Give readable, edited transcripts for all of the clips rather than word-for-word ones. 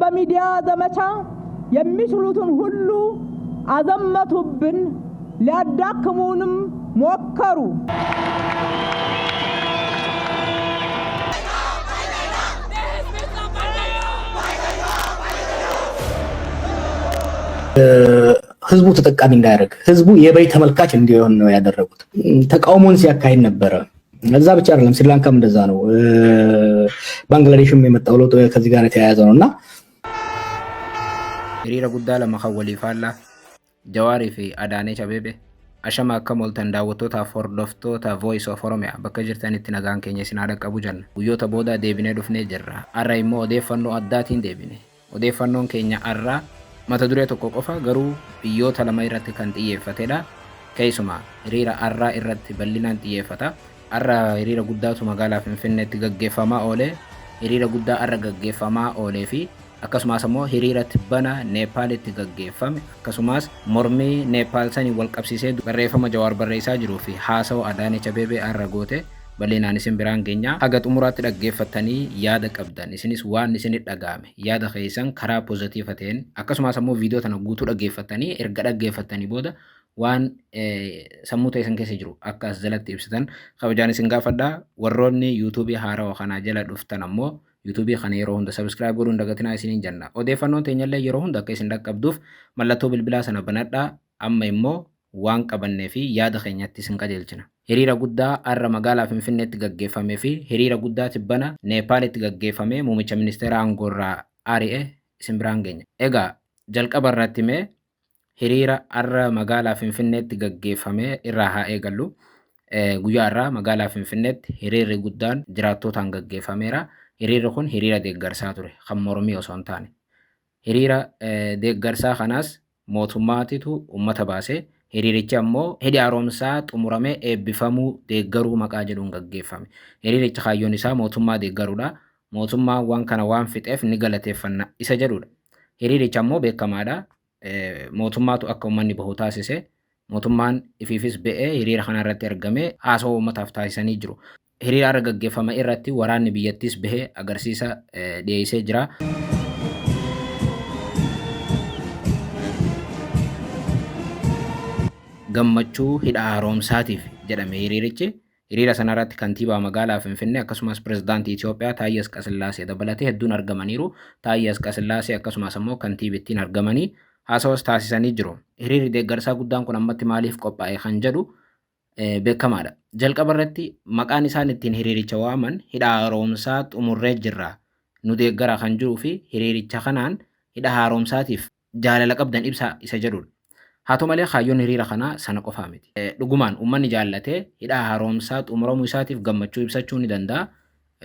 በሚዲያ ዘመቻ የሚችሉትን ሁሉ አዘመቱብን፣ ሊያዳክሙንም ሞከሩ። ህዝቡ ተጠቃሚ እንዳያደርግ ህዝቡ የበይ ተመልካች እንዲሆን ነው ያደረጉት። ተቃውሞን ሲያካሂድ ነበረ። እዛ ብቻ አይደለም፣ ስሪላንካም እንደዛ ነው። ባንግላዴሽም የመጣው ለውጥ ከዚህ ጋር የተያያዘ ነው እና Hiriira guddaa lama kan walii faallaa Jawaarii fi Adaanech Abeebee. Ashama akkam ooltan daawwattootaaf hordoftoota Voice of Oromia bakka jirtanitti nagaan keenya isin haa dhaqqabu jenna. Guyyoota booda deebinee dhufnee jirra. Har'a immoo odeeffannoo addaatiin deebine. Odeeffannoon keenya har'aa mata duree tokko qofa garuu biyyoota lama irratti kan xiyyeeffatedha. Keessumaa hiriira har'aa irratti bal'inaan xiyyeeffata. Har'a hiriira guddaatu magaalaa Finfinneetti gaggeeffamaa oole. Hiriira guddaa har'a gaggeeffamaa oolee fi akkasumas immoo hiriira tibbana Neepaalitti gaggeeffame akkasumas mormii Neepaal sanii wal qabsiisee barreeffama Jawaar barreessaa jiruu fi haasawa Adaanech Abeebee har'a goote bal'inaan isin biraan geenya. Haga xumuraatti dhaggeeffattanii yaada qabdan isinis waan isinit dhaga'ame yaada keessan karaa pozitiiva ta'een akkasumas ammoo viidiyoo tana guutuu dhaggeeffattanii erga dhaggeeffattanii booda waan sammuu teessan keessa jiru akka as jalatti ibsitan kabajaan isin gaafadha. Warroonni yuutuubii haarawaa kanaa jala dhuftan ammoo yuutuubii kana yeroo hunda sabiskiraayib godhuun dagatinaa isiniin jenna. Odeeffannoon teenyallee yeroo hunda akka isin dhaqqabduuf mallattoo bilbilaa sana banadhaa. Amma immoo waan qabannee fi yaada keenyatti isin qajeelchina. Hiriira guddaa har'a magaalaa Finfinneetti gaggeeffamee fi hiriira guddaa tibbana Neepaalitti gaggeeffamee muummicha ministeera aangoorraa ari'e isin biraan geenya. Egaa jalqaba irratti mee hiriira har'a magaalaa Finfinneetti gaggeeffame irraa haa eegallu. Guyyaa har'aa magaalaa Finfinneetti hiriirri guddaan jiraattootaan gaggeeffameera. Hiriirri kun hiriira deeggarsaa ture kan mormii osoo hin taane. Hiriira deeggarsaa kanaas mootummaatitu uummata baase. Hiriirichi ammoo hidhi haaromsaa xumuramee eebbifamuu deeggaruu maqaa jedhuun gaggeeffame. Hiriirichi kaayyoon isaa mootummaa deeggaruudha. Mootummaan waan kana waan fixeef ni galateeffanna isa jedhudha. Hiriirichi ammoo beekamaadha. Mootummaatu akka uummanni bahu taasise. Mootummaan ifiifis ba'ee hiriira kana irratti argamee haasawaa uummataaf taasisanii jiru. Hiriira har'a gaggeeffame irratti waraanni biyyattiis bahee agarsiisa dhiyeessee jira. Gammachuu hidha haaromsaatiif jedhame hiriirichi. Hiriira sana irratti kantiibaa magaalaa Finfinnee akkasumas pirezidaantii Itoophiyaa Taayyee Asqasillaasee dabalatee hedduun argamaniiru. Taayyee Asqasillaasee akkasumas immoo kantiibittiin argamanii haasawas taasisanii jiru. Hiriirri deeggarsaa guddaan kun ammatti maaliif qophaa'e kan jedhu beekamaadha. Jalqaba irratti maqaan isaan ittiin hiriiricha waaman hidha haaromsaa xumurree jirra nu deeggara kan jiruu fi hiriiricha kanaan hidha haaromsaatiif jaalala qabdan ibsaa isa jedhudha. Haa ta'u malee kaayyoon hiriira kanaa sana qofaa miti. Dhugumaan uummanni jaallatee hidha haaromsaa xumuramuu isaatiif gammachuu ibsachuu ni danda'a.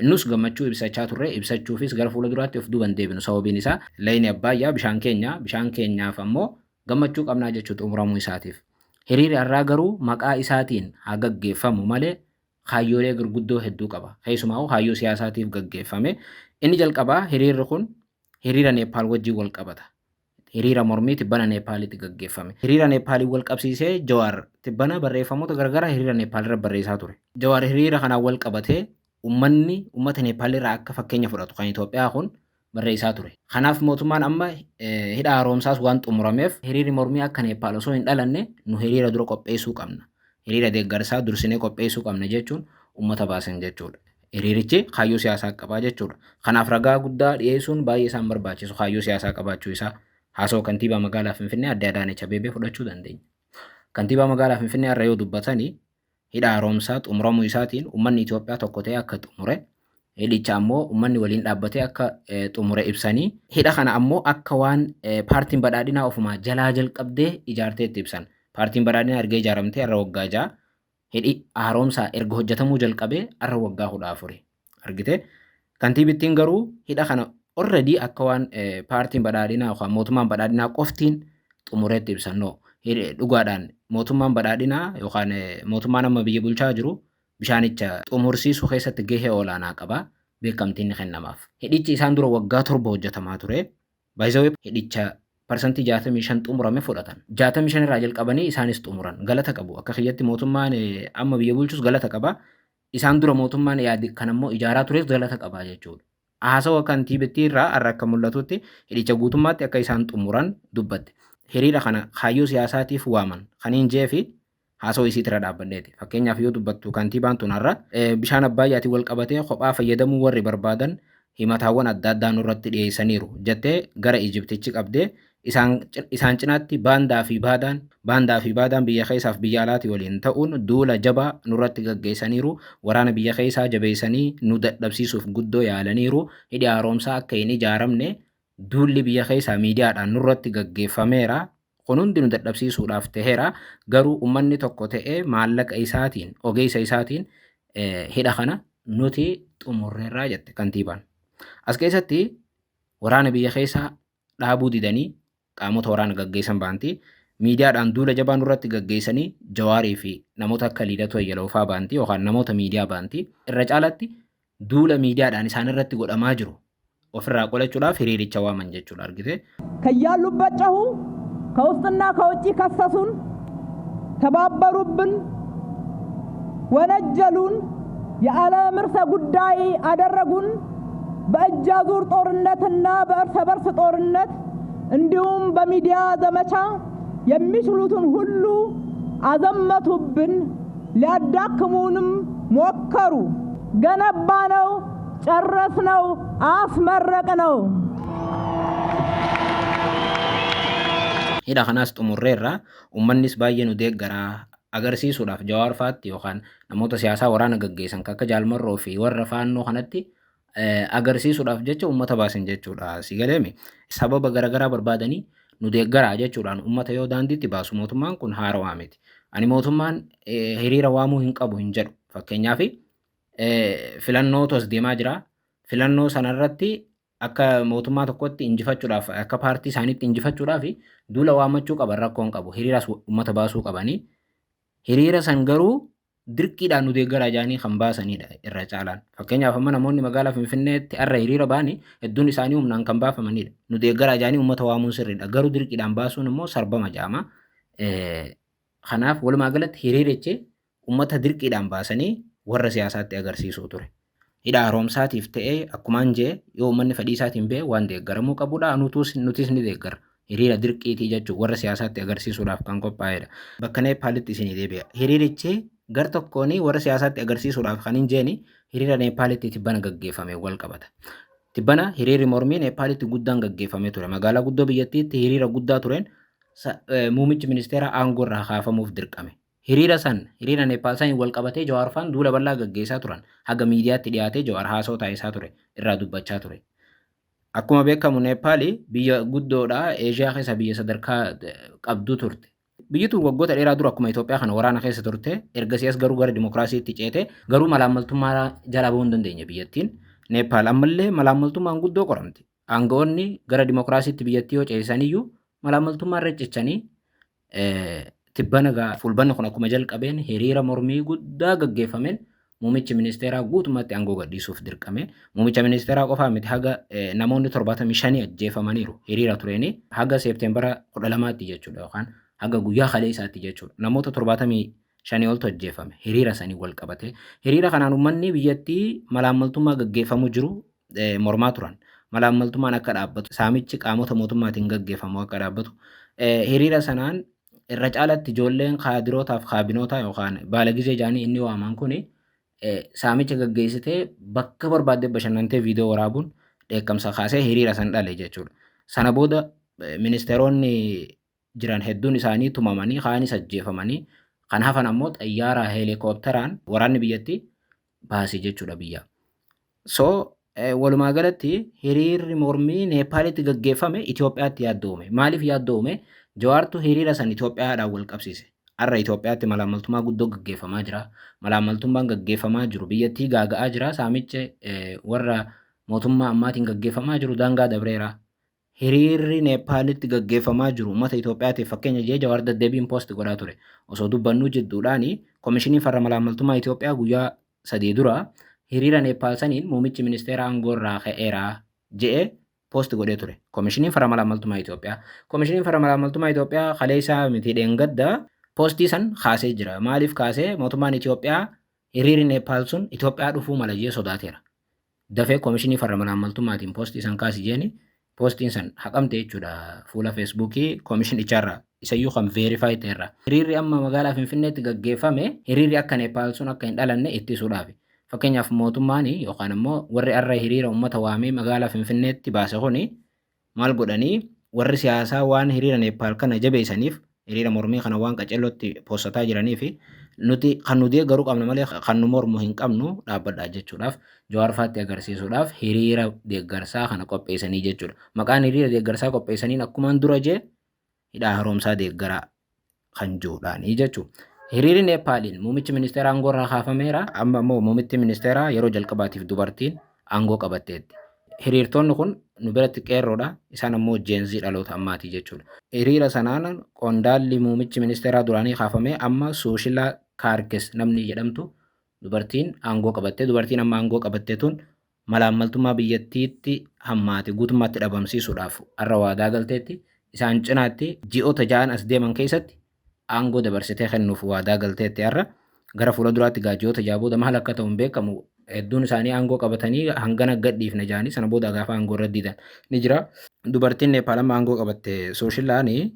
Nus gammachuu ibsachaa turre, ibsachuufis gara fuula duraatti of duuban deebinu. Sababiin isaa layni Abbaayyaa bishaan keenya, bishaan keenyaaf ammoo gammachuu qabnaa jechuu xumuramuu isaatiif. Hiriirri har'aa garuu maqaa isaatiin haa gaggeeffamu malee kaayyoolee gurguddoo hedduu qaba. Keessumaa kaayyoo siyaasaatiif gaggeeffame. Inni jalqabaa hiriirri kun hiriira Neepaal wajjin wal qabata. Hiriira mormii tibbana Neepaalitti gaggeeffame. Hiriira Neepaaliin wal qabsiisee Jawaar tibbana barreeffamoota garagaraa hiriira Neepaal irra barreessaa ture. Jawaar hiriira kanaan wal qabatee uummanni uummata Neepaal irraa akka fakkeenya fudhatu kan Itoophiyaa kun barreessaa ture. Kanaaf mootummaan amma hidha haaromsaas waan xumurameef hiriirri mormii akka Neepaal osoo hin dhalanne nu hiriira dura qopheessuu qabna. Hiriira deeggarsaa dursinee qopheessuu qabna jechuun uummata baasan jechuudha. Hiriirichi kaayyoo siyaasaa qabaa jechuudha. Kanaaf ragaa guddaa dhiyeessuun baay'ee isaan barbaachisu kaayyoo siyaasaa qabaachuu isaa haasawaa kantiibaa magaalaa Finfinnee adde Adaanech Abeebee fudhachuu dandeenya. Kantiibaa magaalaa Finfinnee har'a yoo dubbatanii hidha haaromsaa xumuramuu isaatiin uummanni Itoophiyaa tokko ta'ee akka xumure hidhicha ammoo uummanni waliin dhaabbatee akka xumure ibsanii hidha kana ammoo akka waan paartiin badhaadhinaa ofumaa jalaa jalqabdee ijaarteetti ibsan. Paartiin badhaadhinaa erga ijaaramtee har'a waggaa 6, hidhi haaromsaa erga hojjetamuu jalqabee har'a waggaa 14. Argite? Kantiibittiin garuu hidha kana already akka waan paartiin badhaadhinaa yookaan mootummaan badhaadhinaa qoftiin xumureetti ibsan. No. Dhugaadhaan mootummaan badhaadhinaa yookaan mootummaan amma biyya bulchaa jiru bishaanicha xumursiisuu keessatti gahee olaanaa qaba. Beekamtiin ni kennamaaf. Hidhichi isaan dura waggaa 7 hojjetamaa ture. Baay'isawee hidhicha 65% xumurame fudhatan. 65 irraa jalqabanii isaanis xumuran. Galata qabu. Akka kiyyatti mootummaan amma biyya bulchus galata qaba. Isaan dura mootummaan yaadi kan ammoo ijaaraa tures galata qaba jechuudha. Haasawa kantiibittii irraa har'a akka mul'atutti hidhicha guutummaatti akka isaan xumuran dubbatte. Hiriira kana kaayyoo siyaasaatiif waaman kaniin jee fi haasawa isiitirra dhaabbadheeti. Fakkeenyaaf yoo dubbattu kantiibaan tun har'a bishaan Abbayyaatiin wal qabatee kophaa fayyadamuu warri barbaadan himataawwan adda addaa nurratti dhiyeessaniiru jettee gara Ijiptichi qabdee isaan cinaatti baandaa fi baadaan biyya keessaaf biyya alaatii waliin ta'uun duula jabaa nurratti gaggeessaniiru. Waraana biyya keessaa jabeessanii nu dadhabsiisuuf guddoo yaalaniiru. Hidhi haaromsaa akka hin ijaaramne duulli biyya keessaa miidiyaadhaan nurratti gaggeeffameera. Kun hundi nu dadhabsiisuudhaaf taheera. Garuu uummanni tokko ta'ee maallaqa isaatiin, ogeessa isaatiin hidha kana nuti xumurreerraa jette kantiibaan. As keessatti waraana biyya keessaa dhaabuu didanii qaamota waraana gaggeessan baanti. Miidiyaadhaan duula jabaa nurratti gaggeessanii Jawaarii fi namoota akka Liidatu Ayyaloo fa'aa baanti yookaan namoota miidiyaa baanti. Irra caalatti duula miidiyaadhaan isaan irratti godhamaa jiru ofirraa qolachuudhaaf hiriiricha waaman jechuudha, argite. ከያሉበት ጮኹ፣ ከውስጥና ከውጭ ከሰሱን፣ ተባበሩብን፣ ወነጀሉን፣ የዓለም ርዕሰ ጉዳይ አደረጉን። በእጅ አዙር ጦርነትና በእርስ በርስ ጦርነት እንዲሁም በሚዲያ ዘመቻ የሚችሉትን ሁሉ አዘመቱብን፣ ሊያዳክሙንም ሞከሩ። ገነባነው፣ ጨረስነው፣ አስመረቅነው። Hidha kanaas xumurreerra, uummannis baay'ee nu deeggaraa agarsiisuudhaaf Jawaar fa'aatti yookaan namoota siyaasaa waraana gaggeessan akka Jaalmarroo fi warra faannoo kanatti agarsiisuudhaaf jecha uummata baasan jechuudha. Si galeemi, sababa garaagaraa barbaadanii nu deeggaraa jechuudhaan uummata yoo daandiitti baasu mootummaan kun haarawaa miti. Ani mootummaan hiriira waamuu hin qabu hin jedhu. Fakkeenyaaf, filannootu as deemaa jira. Filannoo sanarratti akka mootummaa tokkotti injifachuudhaaf, akka paartii isaaniitti injifachuudhaaf duula waammachuu qaban, rakkoo hin qabu. Hiriiras uummata baasuu qabanii. Hiriira san garuu dirqiidhaan nu deeggaraa jedhanii kan baasanidha irra caalaan. Fakkeenyaaf, amma namoonni magaalaa Finfinneetti har'a hiriira ba'anii hedduun isaanii humnaan kan baafamanidha. Nu deeggaraa jedhanii uummata waamuun sirriidha. Garuu dirqiidhaan baasuun immoo sarbama jedhama. Kanaaf walumaa galatti hiriirichi uummata dirqiidhaan baasanii warra siyaasaatti agarsiisuu ture. Hidha haaromsaatiif ta'ee akkumaan jee yoo uummanni fedhii isaatiin ba'e waan deeggaramuu qabudha. Nutis ni deeggarra. Hiriira dirqiitii jechuun warra siyaasaatti agarsiisuudhaaf kan qophaa'edha. Bakka Neepaalitti isinii deebi'a. Hiriirichi gar tokkoon warra siyaasaatti agarsiisuudhaaf kan hin jeeni hiriira Neepaalitti tibbana gaggeeffame wal qabata. Tibbana hiriirri mormii Neepaalitti guddaan gaggeeffamee ture. Magaalaa guddoo biyyattiitti hiriira guddaa tureen muummichi ministeera aangoo irraa kaafamuuf dirqame. Hiriira san, hiriira Neepaal san wal qabatee Jawaar faan duula bal'aa gaggeessaa turan. Haga miidiyaatti dhiyaatee Jawaar haasoo taasisaa ture. Irraa dubbachaa ture. Akkuma beekamu Neepaali biyya guddoodha. Eeshiyaa keessa biyya sadarkaa qabdu turte. Biyyi tun waggoota dheeraa dura akkuma Itoophiyaa kana waraana keessa turte. Ergasii as garuu gara dimokiraasiitti ceete. Garuu malaammaltummaa jalaa bahuu hin dandeenye biyyattiin. Neepaal ammallee malaammaltummaan guddoo qoramti. Aangawoonni gara dimokiraasiitti biyyattii yoo ceesisaniyyuu malaammaltummaa irra cichanii tibbana gaa fulbanni kun akkuma jalqabeen hiriira mormii guddaa gaggeeffameen muummichi ministeeraa guutummaatti aangoo gadhiisuuf dirqame. Muummicha ministeeraa qofaa miti, haga namoonni 75 ajjeefamaniiru hiriira tureeni haga Seepteembara 12tti jechuudha, yookaan haga guyyaa kalee isaatti jechuudha. Namoota 75 oltu ajjeefame hiriira sanii wal qabate. Hiriira kanaan uummanni biyyattii malaammaltummaa gaggeeffamu jiru mormaa turan. Malaammaltummaan akka dhaabbatu, saamichi qaamota mootummaatiin gaggeeffamu akka dhaabbatu. Hiriira sanaan irra caalatti ijoolleen kaadirootaaf kaabinoota yookaan baalagizee jaanii inni waaman kuni saamicha gaggeessitee bakka barbaadde bashannantee viidiyoo waraabuun dheekkamsa kaasee hiriira san dhale jechuudha. Sana booda ministeeronni jiran hedduun isaanii tumamanii, kaanis ajjeefamanii, kan hafan ammoo xayyaara heelikoopteraan waraanni biyyattii baasee jechuudha biyya. So walumaa galatti hiriirri mormii Neepaalitti gaggeeffame Itoophiyaatti yaaddoome. Maaliif yaaddoome? Jawaartu hiriira san Itoophiyaadhaan wal qabsiise. Har'a Itoophiyaatti malaammaltummaa guddoo gaggeeffamaa jira. Malaammaltummaan gaggeeffamaa jiru biyyattii gaaga'aa jira. Saamichi warra mootummaa ammaatiin gaggeeffamaa jiru daangaa dabreera. Hiriirri Neepaalitti gaggeeffamaa jiru uummata Itoophiyaatiif fakkeenya jee Jawaar deddeebiin post godhaa ture. Osoo dubbannuu jidduudhaani Komishiniin Farra Malaammaltummaa Itoophiyaa guyyaa 3 dura hiriira Neepaal saniin muummichi ministeera aangoo irraa ka'eera je'ee post godhee ture. Komishiniin Farra Malaammaltummaa Itoophiyaa. Komishiniin Farra Malaammaltummaa Itoophiyaa kaleessaa miti dheengadda poostii san kaasee jira. Maaliif kaasee? Mootummaan Itoophiyaa hiriirri Neepaal sun Itoophiyaa dhufuu mala jee sodaateera. Dafee koomishinii farra malaammaltummaatiin poostii san kaasi jeeni, poostiin san haqamte jechuudha fuula Feesbuukii koomishinicharraa, isayyuu kan verify ta'erraa. Hiriirri amma magaalaa Finfinneetti gaggeeffame hiriirri akka Neepaal sun akka hin dhalanne ittisuudhaafi. Fakkeenyaaf, mootummaan yookaan immoo warri har'a hiriira uummata waamee magaalaa Finfinneetti baase kuni maal godhanii, warri siyaasaa waan hiriira Neepaal kana jabeessaniif, hiriira mormii kana waan qacellotti poossataa jiranii fi nuti kan nu deeggaruu qabna malee kan nu mormu hin qabnu, dhaabbadhaa jechuudhaaf, Jawaar faatti agarsiisuudhaaf hiriira deeggarsaa kana qopheessanii jechuudha. Maqaan hiriira deeggarsaa qopheessaniin akkumaan dura jee hidhaa haaromsaa deeggaraa kan jiruudhaanii jechuudha. Hiriirri Neepaaliin muummichi ministeeraa aangoo irraa kaafameera. Amma immoo muummitti ministeeraa yeroo jalqabaatiif dubartiin aangoo qabatteetti. Hiriirtonni kun nu biratti qeerroodha. Isaan ammoo Gen Z, dhaloota ammaati jechuudha. Hiriira sanaan qondaalli muummichi ministeeraa duraanii kaafamee amma Suushilaa Kaarkis namni jedhamtu dubartiin aangoo qabattee, dubartiin amma aangoo qabattee tun malaammaltummaa biyyattiitti hammaate guutummaatti dhabamsiisuudhaaf har'a waadaa galteetti. Isaan cinaatti ji'oota 6n as deeman keessatti aangoo dabarsitee kennuuf waadaa galteetti har'a. Gara fuula duraatti gaa ji'oota 6 booda maal akka ta'u hin beekamu. Hedduun isaanii aangoo qabatanii hangana gadhiifna jaanii sana booda gaafa aangoo irra didan ni jira. Dubartiin Neepaal amma aangoo qabatte Sooshilaanii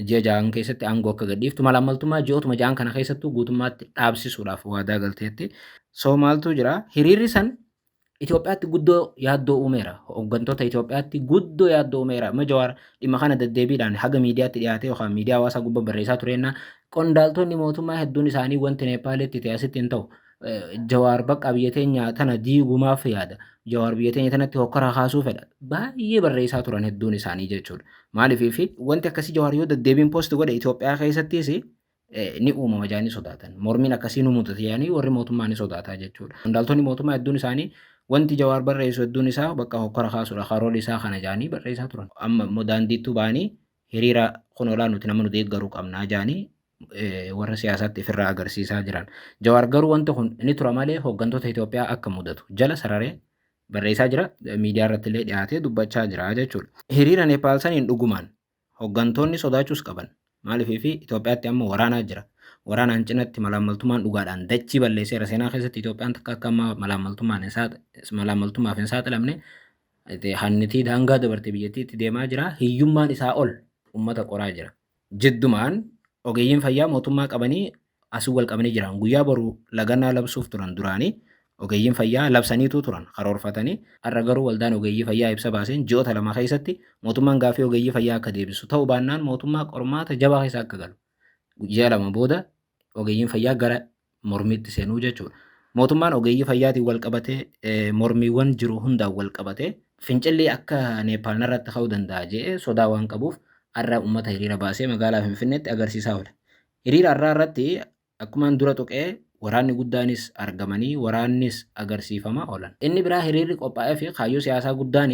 ji'a 6n keessatti aangoo akka gadhiiftu, malaammaltummaa ji'ootuma 6n kana keessattuu guutummaatti dhaabsisuudhaaf waadaa galteetti. So maaltu jira? Hiriirri san Itoophiyaatti guddoo yaaddoo uumeera. Hooggantoota Itoophiyaatti guddoo yaaddoo uumeera. Amma Jawaar dhimma kana deddeebiidhaan haga miidiyaatti dhiyaatee yookaan miidiyaa hawaasaa gubbaa barreessaa tureenna, qondaaltonni mootummaa hedduun isaanii wanti Neepaalitti ta'e asitti hin ta'u. Jawaar bakka biyya teenya tana diigumaaf yaada. Jawaar biyya teenya tanatti hokkara kaasuu fedha. Baay'ee barreessaa turan hedduun isaanii jechuudha. Maaliif fi wanti akkasii Jawaar yoo deddeebiin post godhe Itoophiyaa keessattis ni uumama jedhanii sodaatan. Mormiin akkasii nu mudate jedhanii warri mootummaa ni sodaataa jechuudha. Qondaaltonni mootummaa hedduun isaanii wanti Jawaar barreessu hedduun isaa bakka hokkara kaasuudha. Karoorri isaa kana jedhanii barreessaa turan. Amma immoo daandiittuu ba'anii hiriira kun olaa nuti nama nu deeggaruu qabnaa jedhanii warra siyaasaatti ofirraa agarsiisaa jiran. Jawaar garuu wanti kun ni tura malee hooggantoota Itoophiyaa akka mudatu jala sararee barreessaa jira. Miidiyaa irratti illee dhiyaatee dubbachaa jira jechuudha. Hiriira Neepaal saniin dhugumaan hooggantoonni sodaachuus qaban. Maaliif fi Itoophiyaatti amma waraanaa jira. Waraanaan cinatti malaammaltummaan dhugaadhaan dachii balleesseera. Seenaa keessatti Itoophiyaan takka akka amma malaammaltummaaf hin saaxilamne, hannitii daangaa dabarte biyyattiitti deemaa jira. Hiyyummaan isaa ol uummata qoraa jira. Jiddumaan ogeeyyiin fayyaa mootummaa qabanii asii wal qabanii jiran. Guyyaa boru lagannaa labsuuf turan duraanii, ogeeyyiin fayyaa labsaniitu turan karoorfatanii. Har'a garuu waldaan ogeeyyii fayyaa ibsa baaseen ji'oota 2 keessatti mootummaan gaaffii ogeeyyii fayyaa akka deebisu ta'uu baannaan mootummaa qormaata jabaa keessa akka galu. Ji'a 2 booda ogeeyyiin fayyaa gara mormiitti seenuu jechuudha. Mootummaan ogeeyyii fayyaatiin wal qabatee, mormiiwwan jiru hundaan wal qabatee, fincilli akka Neepaal narratti ka'uu danda'a jedhee sodaa waan qabuuf har'a uummata hiriira baasee magaalaa Finfinneetti agarsiisaa oole. Hiriira har'aa irratti akkumaan dura tuqee waraanni guddaanis argamanii waraannis agarsiifamaa oolan. Inni biraa hiriirri qophaa'ee fi kaayyoo siyaasaa guddaan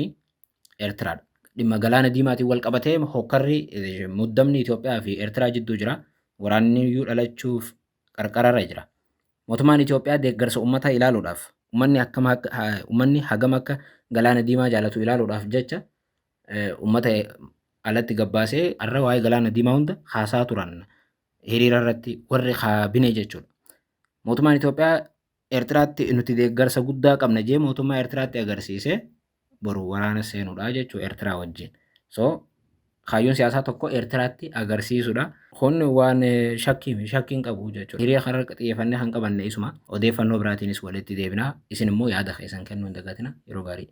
Eertiraadha. Dhimma galaana diimaatiin wal qabatee hokkarri, muddamni Itoophiyaa fi Eertiraa jidduu jira. Waraanni iyyuu dhalachuuf qarqararra jira. Mootummaan Itoophiyaa deeggarsa uummataa ilaaluudhaaf, uummanni akkam akka uummanni hagam akka galaana diimaa jaalatu ilaaluudhaaf jecha uummata alatti gabbaasee har'a waa'ee galaana diimaa hunda haasaa turan hiriira irratti warri kaabinee jechuudha. Mootummaan Itoophiyaa Eertiraatti nuti deeggarsa guddaa qabna jee mootummaa Eertiraatti agarsiise, boru waraana seenuudha jechuudha Eertiraa wajjin. So kaayyoon siyaasaa tokko Eertiraatti agarsiisuudha. Kun waan shakkii hin qabu jechuudha. Hiriira kanarra xiyyeeffannee kan qabanne isuma, odeeffannoo biraatiinis walitti deebina. Isin immoo yaada keessan kennuu hin dagatina. Yeroo gaarii.